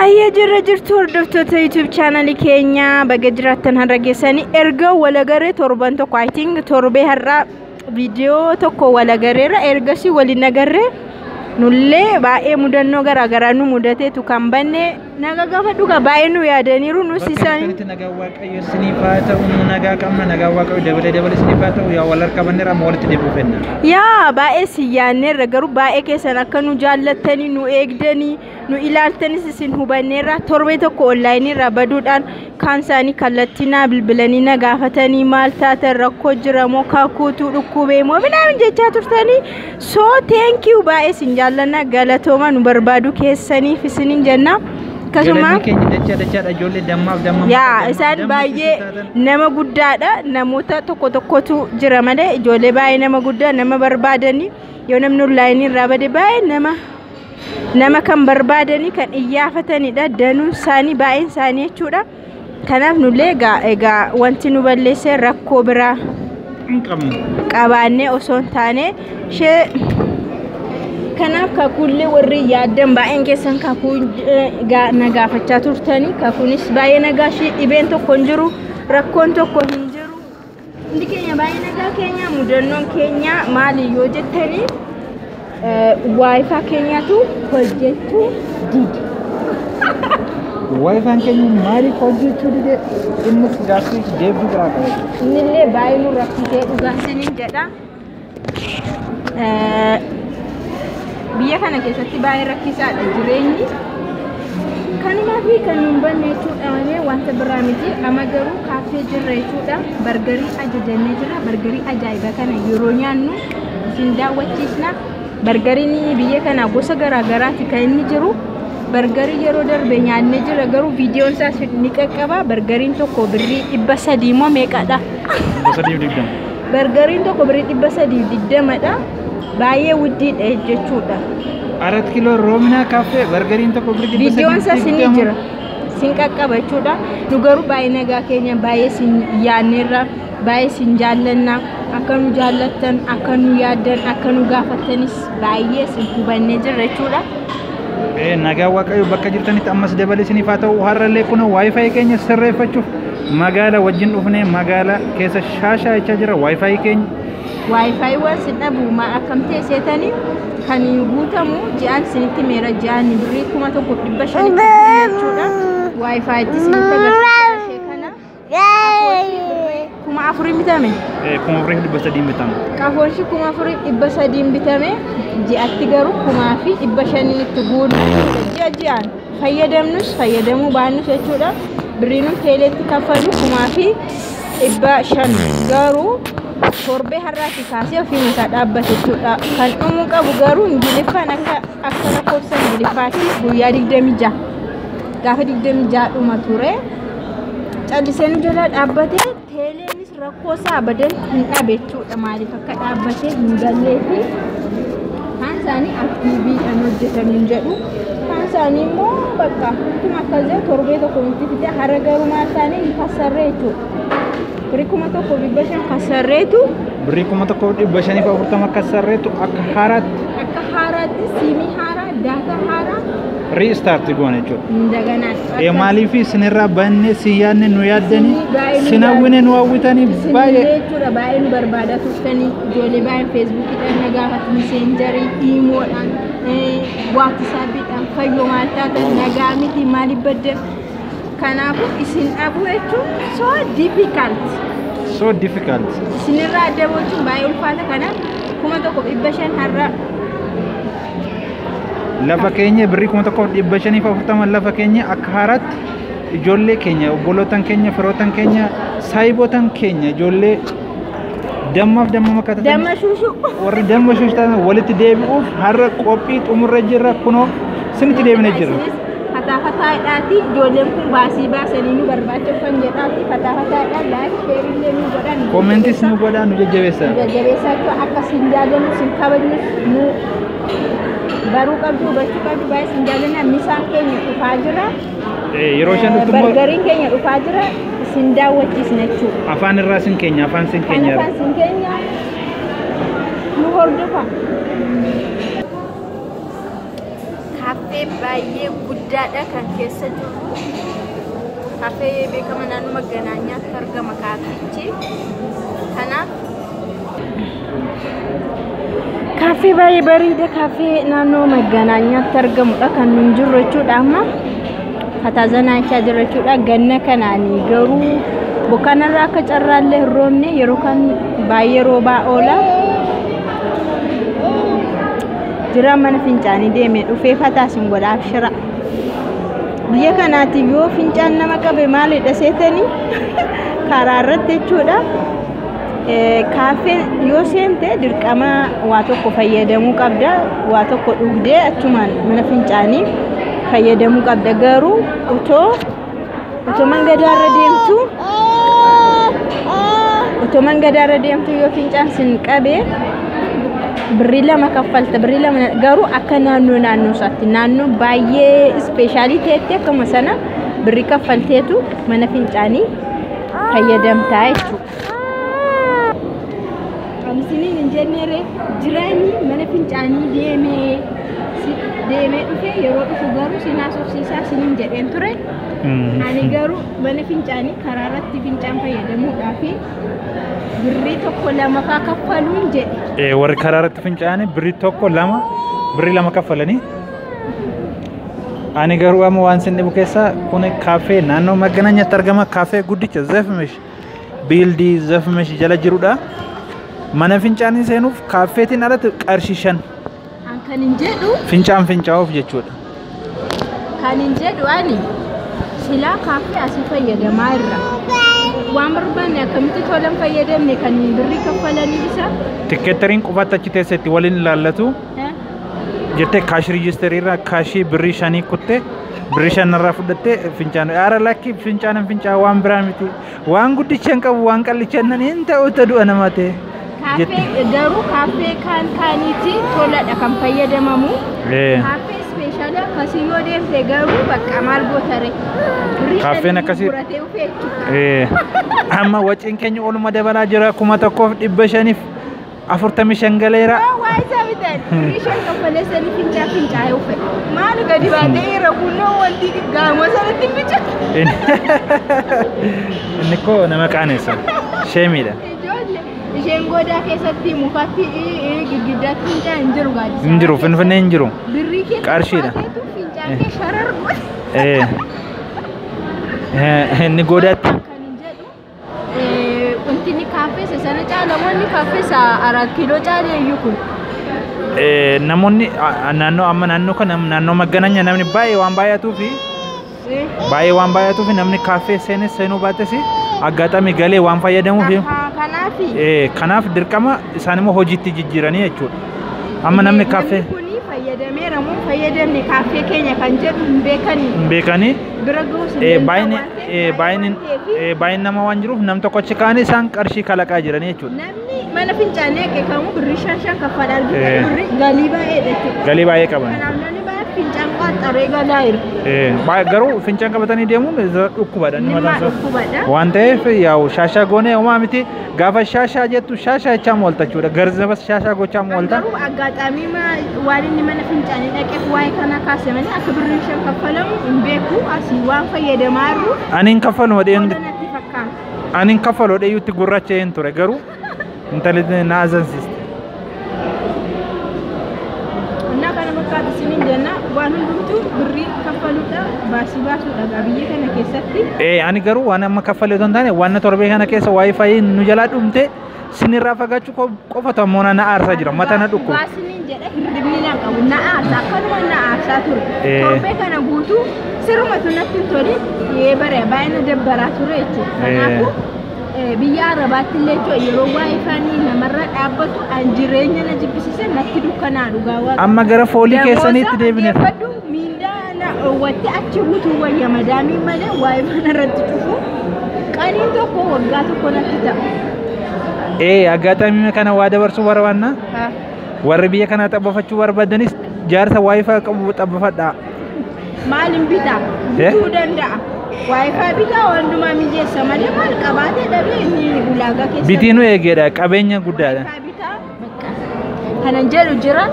Hayyee jirra jirtu hordoftoota YouTube chaanalii keenya baga jiraattan har'a geessanii erga walagaree torban tokko I think torbee har'a viidiyoo tokko walagareerra ergasii waliin agarree nullee baay'ee mudannoo garaagaraa nu mudateetu kan banne naga gaafa dhuga baay'ee nu yaadaniiru nus Bakka isaan jirtanitti nagaan Waaqayyo isiniif haa ta'u, nu nagaa qabna, nagaan Waaqayyo dabalee dabalee isiniif haa ta'u, yaa wal harka banneerra amma walitti deebi'uu fenna. Yaa baay'ee si yaadneerra garuu baay'ee keessan akka nu jaallattanii nu eegdanii nu ilaaltanis isin hubanneerra torbee tokko onlaayinii irraa baduudhaan kaan isaanii kallattii naa bilbilanii na gaafatanii maal taatan rakkoo jira moo kakuutuu dhukkubee moo minaamin jechaa turtanii so thank you baay'ee isin jaallanna galatooma nu barbaadu keessaniif isinin jenna akkasuma. Galanni keenya dachaa dachaadha ijoollee dammaaf damma. Yaa isaan baay'ee nama guddaadha namoota tokko tokkotu jira malee ijoollee baay'ee nama guddaa nama barbaadanii yoo namni onlaayinii irraa bade baay'ee nama nama kan barbaadanii kan iyyaafatanidha danuun isaanii baay'een isaanii jechuudha. Kanaaf nullee egaa wanti nu balleesse rakkoo biraa Hin qabnu. qabaannee osoo hin taane ishee kanaaf kakuullee warri yaaddan baay'een keessan kakuu na gaafachaa turtanii kakuunis baay'ee nagaa ishee dhibeen tokko hin jiru rakkoon tokko hin jiru hundi keenya baay'ee nagaa keenya mudannoon keenya maali yoo jettanii waayifaa keenyatu hojjechuu dide. Waayifaan keenya maaliif hojjechuu dide innis gaaffii deebii biraa qaba. Innillee baay'ee nu rakkisee dhugaa isiniin jedha. Biyya kana keessatti baay'ee rakkisaadha jireenyi. Kanumaa fi kan nun banne jechuudha malee wanta biraa miti. Amma garuu kaaffee jirra jechuudha. Bargarii ajajannee jira. Bargarii ajaa'iba kana yeroo nyaannu isin daawwachiisna. Bargariin biyya kana gosa garaa garaati kan inni jiru. Bargarii yeroo darbe nyaannee jira garuu viidiyoon isaas ni qaqqaba. Bargariin tokko birrii 300 moo meeqadha? 320. Bargariin tokko birrii 320dha. Baay'ee wuddiidha jechuudha. 4 kiiloo Roominaa kaaffee bargariin tokko birrii Viidiyoon isaas ni 320. jira. Sin qaqqaba jechuudha. Nu garuu baay'ee nagaa keenya baay'ee sin yaadneerra baay'ee sin jaallanna akka nu jaallattan akka nu yaaddan akka nu gaafattanis baay'ee sin hubannee jirra jechuudha. Nagaa Waaqayyo bakka jirtanitti ammas dabalee isiniif haa ta'u har'allee kun waayifaayi keenya sirreeffachuuf magaala wajjin dhufnee magaala keessa shaashaa jechaa jira waayifaayi keenya. Waayifaayi waan sin dhabu maal akkam ta'e seetanii kan guutamu ji'aan isinitti meera ji'aan birrii 1500 jechuudha. Waayifaayitti isinitti agarsiisa ishee kana. 4000 bitame. 4300 bitama. Qafoon 4300 bitame ji'atti garuu 1500 itti guutu ji'a ji'aan fayyadamnus fayyadamuu baannus jechuudha. Birrii nuti teeleetti kaffalu 1500 garuu torbee har'aati kaasee ofii mataa dhaabbate jechuudha. Kan dhumuu qabu garuu ingiliffaan akka akka lakkoofsa ingiliffaatti guyyaa 26 gaafa 26 dhuma ture. Callisee nu jala dhaabbate teeleenis rakkoo isaa abadan hin dhabe jechuudha. Maaliif akka dhaabbate hin gallee fi kaan isaanii aktiiviidhaan hojjetan hin jedhu. Kaan isaanii immoo bakka akkuma akkas jedhu torbee tokko nutti fide har'a garuu maal isaanii hin kassarree jechuudha. Birrii 1500 kassarreetu Birrii 1540 kassarreetu akka haaraatti akka haaraatti siimii haaraa daataa haaraa riistaarti goone jechuudha. indaganaa. Maaliif isinirraa banne si yaadne nu yaaddanii Baay'ee nu sin hawwine nu hawwitanii Isinillee baay'ee. jechuudha baay'ee nu barbaadaa turtanii ijoollee baay'een feesbuukiidhaan na gaafatu miseenjarii iimoodhaan waatisaappiidhaan fayyoo maal taatan nagaa miti maaliif baddan kanaafuu isin dhabuu jechuun so difficult So difficult. isinirraa adda bahuun baay'ee ulfaata kanaaf 1500 har'a Lafa keenya birrii 1540 lafa keenya akka haaraatti ijoollee keenya obbolootan keenya firootan keenya saayibotan keenya ijoollee dammaaf damma makka damma shuushuu warri damma shuushtan walitti deebi'uuf har'a qophii xumurra jirra kunoo sinitti deebine jirra. Isinis fataa fataadhaati ijoolleen kun baasii baasanii nu barbaachifan jedhaati fataa fataadhaan laayik sheerillee nu godhan Koomentis nu godhaa nu jajjabeessaa. jajjabeessaa jechuun akka sin jaallannu sin kabajnu nu baruu qabdu hubachuu qabdu baay'ee sin jaallanna misaan keenya dhufaa jira Yeroo isheen dhuftu immoo bargariin keenya dhufaa jira sin daawwachiisna jechuudha. afaan irraa sin keenya afaan sin Kan keenya. afaan sin keenya nu hordofa. Kaaffee baay'ee guddaadha kan keessa jirru. Kaaffee beekama naannoo Maganaanyaatti argama kaaffichi. Kanaaf kaaffee baay'ee bareeda kaaffee naannoo Maganaanyaatti argamudha kan nun jirru jechuudha amma. Fataazanaachaa jira jechuudha. Ganna kanaanii garuu bokkaanarraa akka carraallee hin roobne yeroo kan baay'ee roobaa oola. Jira mana fincaanii deemee dhufee fataasin godhaaf shira. Biyya kanaati yoo fincaan nama qabe maalidha seetanii karaa irratti jechuudha. Kaaffee yoo seente dirqama waa tokko fayyadamuu qabda. Waa tokko dhugdee achumaan mana fincaanii fayyadamuu qabda. Garuu otoo mangadaarra deemtu yoo fincaan sin qabe birrii 2 kaffalta. Birrii 2 garuu akka naannoo naannoo isaatti naannoo baay'ee ispeeshaalii ta'etti akkuma sana birrii kaffalteetu mana fincaanii fayyadamtaa jechuudha. Isiniin hin jenneere jiraanyi mana fincaanii deemee dhufee yeroo dhufu garuu sin haasofsiisaa isiniin jedheen ture. Ani garuu mana fincaanii karaa irratti fincaan fayyadamuudhaaf birrii 1 2 faa kaffaluun jedhe. Warri karaa irratti fincaanii birrii 1 2 birrii 2 kaffalanii. Ani garuu amma waan sin dhibu keessaa kun kaaffee naannoo Maganaanyaatti argama. Kaaffee guddicha Zefmish biildii Zefmish jala jirudha. Mana fincaanii seenuuf kaaffeetiin alatti qarshii 5. Kan hin jedhu fincaan fincaa'uuf jechuudha. Kan hin jedhu ani silaa kaaffee asii fayyadamaa irra. Waan barbaanne akkamitti tolan fayyadamne kan birrii kaffalanii isa. Tikkeetteriin qofatti achi teessetti waliin ilaallatu. Jettee kaash rijisterii irraa kaashii birrii 5 kuttee birrii 5 irraa fudhattee fincaan. Aara lakki fincaan hin fincaa'u waan biraa miti. Waan guddicha hin qabu waan qallicha hin ta'u du'a nama ta'e. Kaaffee garuu kaaffee kaan kaaniiti toladha kan fayyadamamu. Kaaffee ispeeshaalii akkasii yoo deemte garuu bakka maal gootare. Kaaffeen akkasii amma waciin keenya oluma dabalaa jira 1545 galeera. Waa isaa bitan birrii 5 kaffalee sanii fincaa'ee uffate. Maal gadi baatee irra kunnoo wanti gaamoo sanatti hin Inni koo nama qaanessa. Sheemiidha. Isheen godaa keessatti mukatti girgiddaatti fincaan hin jiru gaaddisa. Hin jiru, Finfinnee hin jiru. Birrii kee qarshiidha. Fincaan kee sharar godhe. Inni godaatti. Kan hin jedhu wanti inni kaaffee isa sana caala namoonni kaaffee isa 4 kiiloo caalee iyyuu kun. Namoonni naannoo amma naannoo kana naannoo Maganaanya namni baay'ee waan baay'atuu fi baay'ee waan baay'atuu fi namni kaaffee seenes seenuu baates aggaatami galee waan fayyadamuuf. Kanaaf dirqama isaan immoo hojiitti jijjiiranii jechuudha. Amma namni kaaffee kuni fayyadameera moo fayyadamne kaaffee keenya kan jedhu hin beekanii. Hin beekanii. Bira ga'uus Baay'een nama waan jiruuf nam tokko achi kaanii isaan qarshii kalaqaa jiranii jechuudha. Namni mana fincaanii akeekamu birrii 5 kaffalaa argite birrii galii baay'eedha jechuudha. Galii baay'ee qaban. Kanaaf namni baay'ee fincaan qaxxaree galaa jira. Garuu fincaan qabatanii deemuun dhukkubadha. Inni dhukkubadha. Waan ta'eef yaa'u shaashaa goonee homaa miti gaafa shaashaa jettu shaashaa jechaa moolta jechuudha. Garzabas shaashaa gochaa moolta. Garuu aggaataamii waan inni mana fincaanii dhaqeef waa'ee kana kaase malee akka birrii 5 kaffalamu hin beeku asii waan fayyadamaa jiru. Ani hin kaffalu madeen. Natti fakkaata. Ani hin kaffalu dheeyyuutti gurraacha hin ture garuu intalli na azansiiste. Innaa kana fakkaata isiniin jenna waan hundumtuu birrii kaffaluudha baasii baasuudha biyya kana keessatti. Ani garuu waan amma kaffalee otoo hin taane waan torbee kana keessa waayifaayi nu jalaa dhumte sinirraa fagaachuu qofatu ammoo na aarsaa jira mata na dhukkuba. Baasiniin jedha hirribni na qabu na aarsa akkanuma na aarsaa ture. Torbee kana guutuu sirumatu natti hin tolin bare baay'ee na dabbaraa ture jechuudha. Kanaafuu biyya Arabaatti illee jechuudha yeroo waayifaanii namarra dhaabbatu an jireenya na jibbisiise natti dukkanaa dhugaa waaqa. Amma gara foolii keessaniitti deebine. Deemmadhu miindaa na dhoowwatte achi butuu wayya madaamii malee waayifaan irratti cufu qaniin tokko waggaa tokko natti ta'a. Aggaataamii kana waa dabarsuu barbaanna. Warri biyya kanaa xabbafachuu barbaadanis jaarsa waayifaa qabu xabbafadhaa. Maaliin bitaa? Bituu danda'a. Waayifaa bitaa hundumaa mijeessa malee maal qabaatee dhabee inni ulaagaa keessa. Bitiin nu eegeedha qabeenya guddaadha. Waayifaa bitaa bakka. Kanan jedhu jira.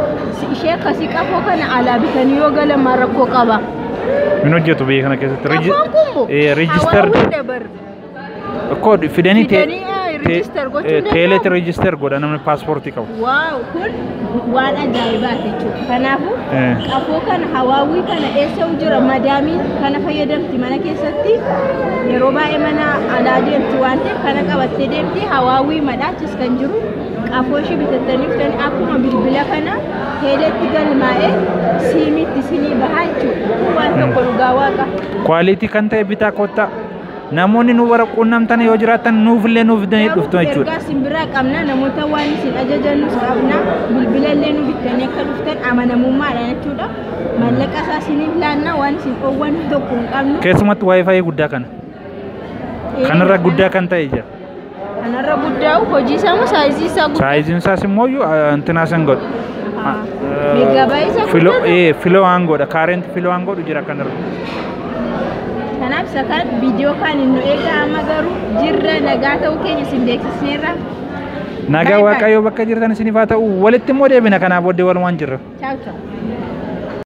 Ishee akkasii qafoo kana alaa bitanii yoo galan maal rakkoo qaba? Min hojjetu biyya kana keessatti. Qafoon kun moo? Register Hawaawwi dabar. Koo fidanii Fidanii, register gochuu danda'u? Teeleetti register godha namni paaspoortii qabu. Wow, kun waan ajaa'ibaati jechuudha. Kanaafuu qafoo kana hawaawwii kana eessa jira? Madaamiin kana fayyadamti mana keessatti, yeroo baay'ee mana alaa deemti waan ta'eef kana qabattee deemti. Hawaawwii madhaachis kan jiru qafoo ishee bitattanii dhuftanii akkuma bilbila kana teeleetti galmaa'ee siimitti sinii bahaa jechuudha. Kun waan tokko dhugaa waaqa. Quality kan ta'e bitaa kottaa. Namoonni nu warra quunnamtan yoo jiraatan nuufillee nuuf fidanii dhuftu jechuudha. Ergaa isin biraa qabna, namoota waan isin ajajannus qabna, bilbila illee nu bittanii akka dhuftan amanamummaadhaan jechuudha. Maallaqa isaa isiniif laanna, waan isin dhoowwan tokko hin qabnu. Keessumatti WiFi guddaa kana. Kanarra guddaa kan ta'e jira. Kanarra guddaa hojii isaa moo size isaa guddaa? Sizeiin isaas immoo intinaa san godhu. Megabyte isaa Flow guddaa. Flow waan godha, current flow waan godhu jira kanarra. Kanaaf isa kan viidiyoo kan nu eegaa, amma garuu jirra, nagaa ta'uu keenya isin beeksisneerra. Nagaa Bye bye. Waaqayyoo bakka jirtan isiniif haa ta'u, walitti immoo deebina kanaa booddee walumaan jirra. Ciao ciao.